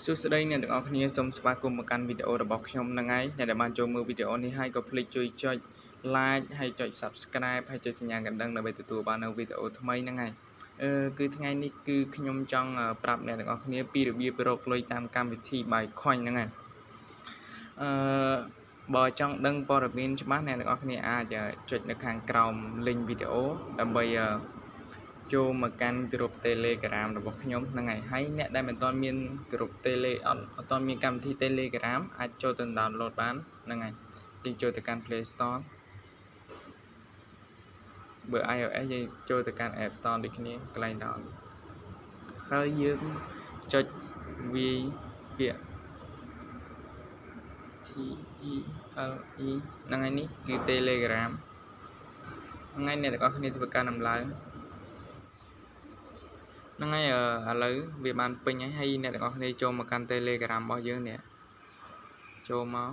សួស្តីអ្នកទាំងអស់គ្នាសូមស្វាគមន៍មកកាន់វីដេអូរបស់ខ្ញុំហ្នឹងហើយអ្នកដែលបានចូលមើលវីដេអូនេះហើយកុំភ្លេចជួយចុច like ហើយចុច Subscribe ហើយចុចសញ្ញាកណ្ដឹងដើម្បីទទួលបាននូវវីដេអូថ្មីហ្នឹងហើយគឺថ្ងៃនេះគឺខ្ញុំចង់ប្រាប់អ្នកទាំងអស់គ្នាពីរបៀបរកលុយតាមកម្មវិធី Bycoin ហ្នឹងហើយអឺបើចង់ដឹងព័ត៌មានច្បាស់អ្នកទាំងអស់គ្នាអាចចុចនៅខាងក្រោម link វីដេអូដើម្បីចូលមកកាន់ក្រុម Telegram របស់ខ្ញុំហ្នឹងហើយហើយអ្នកដែលមិនទាន់មានក្រុម Tele អត់ទាន់មានកម្មវិធី Telegram អាចចូលទៅ download បានហ្នឹងហើយយើងចូលទៅកាន់ Play Store បើ iOS យើងចូលទៅកាន់ App Store ដូចគ្នាកន្លែង down ហើយយើងចុចវាយពាក្យ T E L E ហ្នឹងហើយនេះគឺ Telegram ហ្នឹងហើយអ្នកទាំងអស់គ្នាធ្វើការដំឡើងហ្នឹងហើយឥឡូវវាបានពេញហើយហើយអ្នកទាំងអស់គ្នាចូលមកកាន់ Telegram របស់យើងនេះចូលមក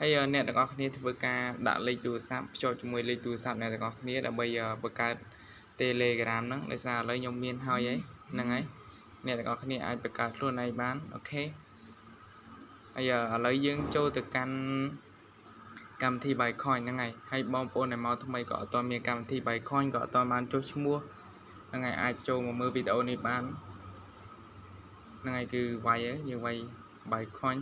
ហើយអ្នកទាំងអស់គ្នាធ្វើការដាក់លេខទូរស័ព្ទភ្ជាប់ជាមួយលេខទូរស័ព្ទអ្នកទាំងអស់គ្នាដើម្បីបង្កើត Telegram ហ្នឹងដោយសារឥឡូវខ្ញុំមានហើយហ្នឹងហើយអ្នកទាំងអស់គ្នាអាចបង្កើតខ្លួនឯងបាន OK ហើយឥឡូវយើងចូលទៅកាន់កម្មវិធី Bycoin ហ្នឹងហើយហើយបងប្អូនដែលមកថ្មីក៏អត់ទាន់មានកម្មវិធី Bycoin ក៏អត់ទាន់បានចុះឈ្មោះហ្នឹងហើយអាចចូលមកមើលវីដេអូនេះបានហ្នឹងហើយគឺវាយយើងវាយ Bycoin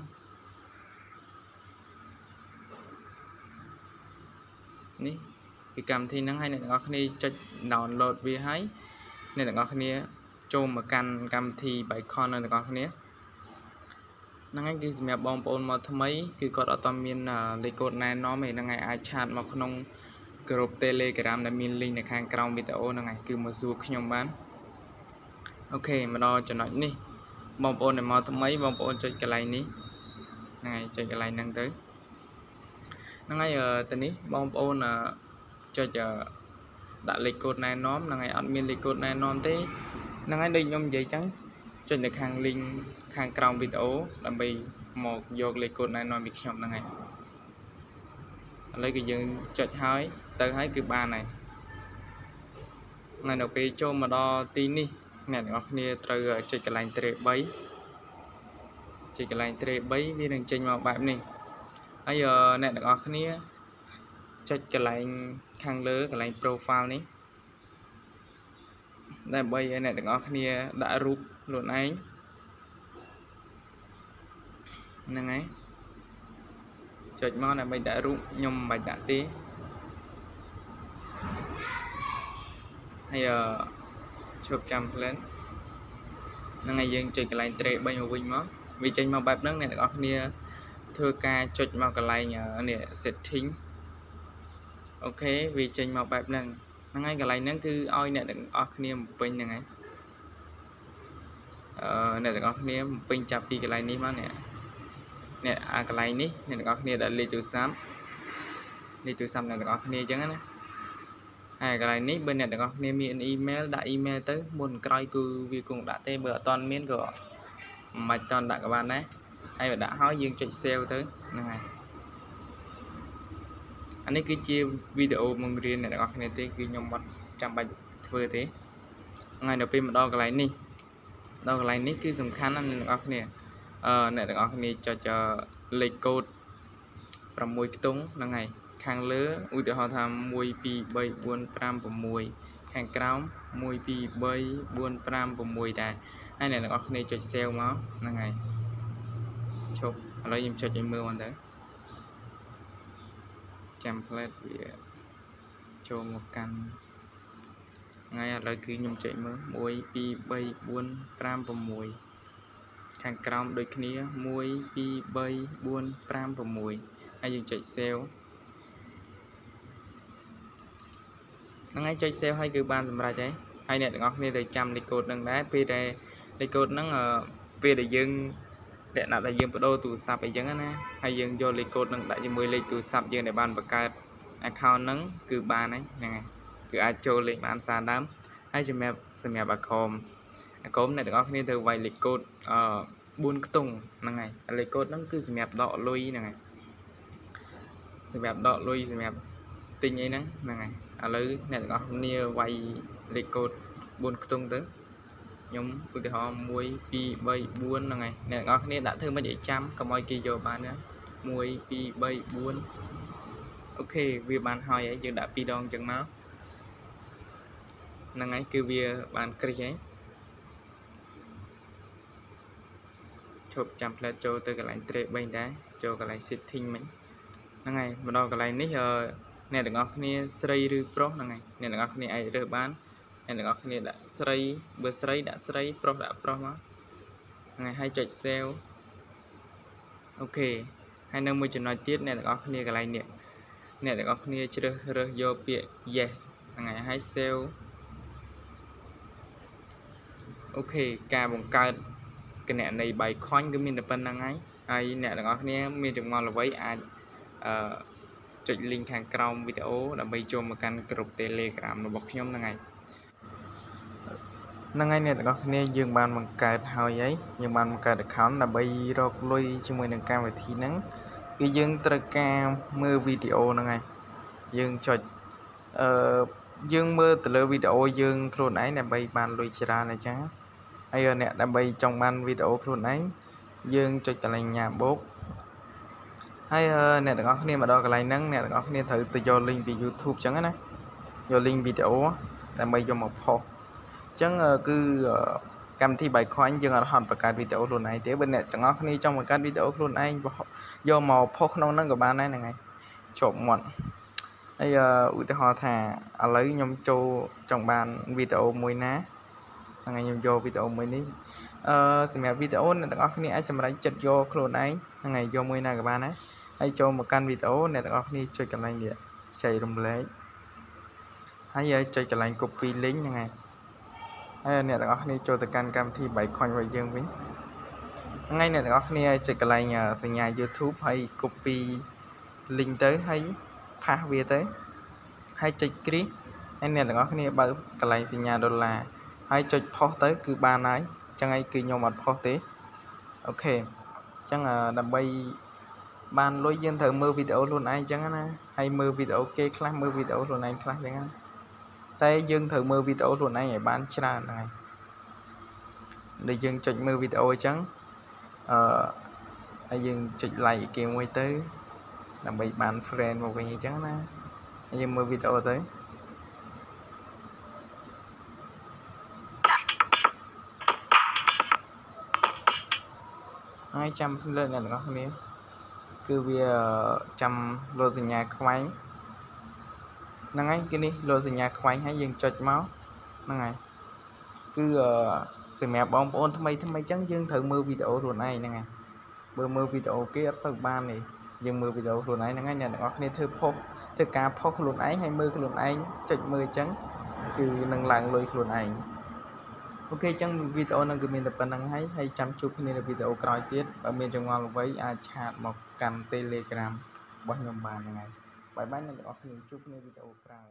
នេះគឺកម្មវិធីហ្នឹងហើយអ្នកទាំងអស់គ្នាចុច download វាហើយអ្នកទាំងអស់គ្នាចូលមកកាន់កម្មវិធី Bycoin អ្នកទាំងអស់គ្នាហ្នឹងហើយគឺសម្រាប់បងប្អូនមកថ្មីគឺគាត់អត់ទាន់មានលេខកូដណែនាំទេហ្នឹងហើយអាច chat មកក្នុងក្រុម Telegram ដែលមាន link នៅខាងក្រោមវីដេអូហ្នឹងហើយគឺមកសួរខ្ញុំបាន OK មកដល់ចំណុចនេះបងប្អូនដែលមកថ្មីបងប្អូនចុចកន្លែងនេះហ្នឹងហើយចុចកន្លែងហ្នឹងទៅហ្នឹងហើយទៅនេះបងប្អូនចុចដាក់លេខកូដណែនាំហ្នឹងហើយអត់មានលេខកូដណែនាំទេហ្នឹងហើយដូចខ្ញុំនិយាយចឹងចុចនៅខាង link ខាងក្រោមវីដេអូដើម្បីមកយកលេខកូដណែនាំពីខ្ញុំហ្នឹងហើយឥឡូវគឺយើងចុចហើយទៅហើយគឺបានហើយថ្ងៃនៅពេលចូលមកដល់ទីនេះអ្នកទាំងអស់គ្នាត្រូវចុចកន្លែងត្រេ3ចុចកន្លែងត្រេ3វានឹងចេញមកបែបនេះហើយអ្នកទាំងអស់គ្នាចុចកន្លែងខាងលើកន្លែង profile នេះដើម្បីឲ្យអ្នកទាំងអស់គ្នាដាក់រូបខ្លួនឯងហ្នឹងហើយចុចមកដើម្បីដាក់រូបខ្ញុំមិនបាច់ដាក់ទេហើយឈប់ចាំ plan ហ្នឹងហើយយើងចុចកន្លែងត្រេ3មកវិញមកវាចេញមកបែបហ្នឹងអ្នកទាំងអស់គ្នាធ្វើការចុចមកកន្លែងនេះ setting OK វាចេញមកបែបហ្នឹងហ្នឹងហើយកន្លែងហ្នឹងគឺឲ្យអ្នកទាំងអស់គ្នាបំពេញហ្នឹងហើយអ្នកទាំងអស់គ្នាបំពេញចាប់ពីកន្លែងនេះមកនេះអ្នកអាកន្លែងនេះអ្នកទាំងអស់គ្នាដាក់លេខទូរស័ព្ទអ្នកទាំងអស់គ្នាអញ្ចឹងណាហើយកន្លែងនេះបើអ្នកទាំងអស់គ្នាមានអ៊ីមែលដាក់អ៊ីមែលទៅមុនក្រោយគឺវាគង់ដាក់ទេបើអត់ទាន់មានក៏មិនបាច់ទាន់ដាក់ក៏បានដែរហើយបើដាក់ហើយយើងចុច save ទៅហ្នឹងហើយអានេះគឺជាវីដេអូបង្រៀនអ្នកទាំងអស់គ្នាទេគឺខ្ញុំអត់ចាំបាច់ធ្វើទេថ្ងៃដល់ពេលមកដល់កន្លែងនេះដល់កន្លែងនេះគឺសំខាន់ណាស់អ្នកទាំងអស់គ្នាអ្នកទាំងអស់គ្នាចុចលេខកូដ6ខ្ទង់ហ្នឹងហើយខាងលើឧទាហរណ៍ថា1 2 3 4 5 6ខាងក្រោម1 2 3 4 5 6ដែរហើយអ្នកទាំងអស់គ្នាចុច save មកហ្នឹងហើយឈប់ឥឡូវខ្ញុំចុចឲ្យមើលមកទៅចាំផ្លែតវាចូលមកកាន់ថ្ងៃឥឡូវគឺខ្ញុំចុចមើល1 2 3 4 5 6ខាងក្រោមដូចគ្នា1 2 3 4 5 6ហើយយើងចុច save ហ្នឹងហើយចុច save ហើយគឺបានសម្រេចហើយហើយអ្នកទាំងអស់គ្នាត្រូវចាំលេខកូដហ្នឹងដែរពេលដែលលេខកូដហ្នឹងពេលដែលយើងលក្ខណៈថាយើងបដូរទូរស័ព្ទអីចឹងណាហើយយើងយកលេខកូដហ្នឹងដាក់ជាមួយលេខទូរស័ព្ទយើងដែលបានបង្កើត account ហ្នឹងគឺបានហើយហ្នឹងហើយគឺអាចចូលលេខបានសារដើមហើយសម្រាប់អាខមអ្នកទាំងអស់គ្នាត្រូវវាយលេខកូដ4ខ្ទង់ហ្នឹងហើយលេខកូដហ្នឹងគឺសម្រាប់ដកលុយហ្នឹងហើយសម្រាប់ដកលុយសម្រាប់ទិញអីហ្នឹងហ្នឹងហើយឥឡូវអ្នកទាំងអស់គ្នាវាយលេខកូដ4ខ្ទង់ទៅ ខ្ញុំឧទាហរណ៍1 2 3 4ហ្នឹងហើយអ្នកទាំងអស់គ្នាដាក់ធ្វើមិនឲ្យចាំកុំឲ្យគេយកបានណា1 2 3 4 OK វាបានហើយហើយយើងដាក់2ដងអញ្ចឹងមកហ្នឹងហើយគឺវាបានគ្រីសហើយឈប់ចាំផ្លែតចូលទៅកន្លែង tray 3ដែរចូលកន្លែង setting មិញហ្នឹងហើយមកដល់កន្លែងនេះអ្នកទាំងអស់គ្នាស្រីឬប្រុសហ្នឹងហើយអ្នកទាំងអស់គ្នាអាចរើសបានអ្នកទាំងអស់គ្នាដាក់ស្រីបើស្រីដាក់ស្រីប្រុសដាក់ប្រុសមកហ្នឹងហើយហើយចុច save OK ហើយនៅមួយចំណុចទៀតអ្នកទាំងអស់គ្នាកន្លែងនេះអ្នកទាំងអស់គ្នាជ្រើសរើសយកពាក្យ yes ហ្នឹងហើយហើយ save OK ការបង្កើតគណនី Bitcoin គឺមានតែប៉ុណ្្នឹងហើយហើយអ្នកទាំងអស់គ្នាមានចម្ងល់អ្វីអាចអឺចុច link ខាងក្រោមវីដេអូដើម្បីចូលមកកាន់ក្រុម Telegram របស់ខ្ញុំហ្នឹងហើយអ្នកទាំងអស់គ្នាយើងបានបង្កើតហើយហើយយើងបានបង្កើត account ដើម្បីរកលុយជាមួយនឹងកម្មវិធីហ្នឹងគឺយើងត្រូវការមើលវីដេអូហ្នឹងហើយយើងចុចយើងមើលទៅលើវីដេអូយើងខ្លួនឯងដើម្បីបានលុយច្រើនអញ្ចឹងហើយអ្នកដើម្បីចង់បានវីដេអូខ្លួនឯងយើងចុចកន្លែងញ៉ាបូកហើយអ្នកទាំងអស់គ្នាមកដល់កន្លែងហ្នឹងអ្នកទាំងអស់គ្នាត្រូវទៅយក link ពី YouTube អញ្ចឹងណាយក link វីដេអូដើម្បីយកមកផុសអញ្ចឹងគឺកម្មវិធី Bitcoin យើងអត់ហត់បង្កើតវីដេអូខ្លួនឯងទេបើអ្នកទាំងអស់គ្នាចង់បង្កើតវីដេអូខ្លួនឯងយកមកផុសក្នុងហ្នឹងក៏បានដែរហ្នឹងហើយជាប់មាត់ហើយឧទាហរណ៍ថាឥឡូវខ្ញុំចូលចង់បានវីដេអូមួយណាហ្នឹងហើយខ្ញុំយកវីដេអូមួយនេះសម្រាប់វីដេអូអ្នកទាំងអស់គ្នាអាចសម្រេចចិត្តយកខ្លួនឯងហ្នឹងហើយយកមួយណាក៏បានដែរហើយចូលមកកាន់វីដេអូអ្នកទាំងអស់គ្នាចុចកន្លែងនេះចែករំលែកហើយចុចកន្លែង copy link ហ្នឹងហើយហើយអ្នកទាំងអស់គ្នាចូលទៅកាន់កម្មវិធី Bitcoin របស់យើងវិញហ្នឹងហើយអ្នកទាំងអស់គ្នាចុចកន្លែងសញ្ញា YouTube ហើយ copy link ទៅហើយ paste វាទៅហើយចុចគ្រីសហើយអ្នកទាំងអស់គ្នាបើកកន្លែងសញ្ញាដុល្លារហើយចុចផុសទៅគឺបានហើយអញ្ចឹងហើយគឺខ្ញុំអត់ផុសទេ OK អញ្ចឹងដើម្បីបានលុយយើងត្រូវមើលវីដេអូខ្លួនឯងអញ្ចឹងណាហើយមើលវីដេអូគេខ្លះមើលវីដេអូខ្លួនឯងខ្លះអញ្ចឹងណាតែយើងត្រូវមើលវីដេអូខ្លួនឯងឲ្យបានច្រើនហ្នឹងហើយដែលយើងចុចមើលវីដេអូអញ្ចឹងហើយយើងចុច like គេមួយទៅដើម្បីបាន friend មកវិញអញ្ចឹងណាហើយយើងមើលវីដេអូទៅហើយចាំលើអ្នកទាំងអស់គ្នាគឺវាចាំលោតសញ្ញាខ្វែងហ្នឹងហើយគឺនេះលោតសញ្ញាខ្វែងហើយយើងចុចមកហ្នឹងហើយគឺសម្រាប់បងប្អូនថ្មីថ្មីអញ្ចឹងយើងត្រូវមើលវីដេអូខ្លួនឯងហ្នឹងហើយបើមើលវីដេអូគេអត់សូវបានទេយើងមើលវីដេអូខ្លួនឯងហ្នឹងហើយអ្នកទាំងអស់គ្នាធ្វើផុសធ្វើការផុសខ្លួនឯងហើយមើលខ្លួនឯងចុចមើលអញ្ចឹងគឺនឹងឡើងលុយខ្លួនឯង OK អញ្ចឹងវីដេអូហ្នឹងគឺមានតែប៉ុណ្្នឹងហើយហើយចាំជួបគ្នានៅវីដេអូក្រោយទៀតបើមានចម្ងល់អ្វីអាច chat មកកាន់ Telegram របស់ខ្ញុំបានហ្នឹងហើយ bye bye អ្នកទាំងអស់គ្នាជួបគ្នាវីដេអូក្រោយ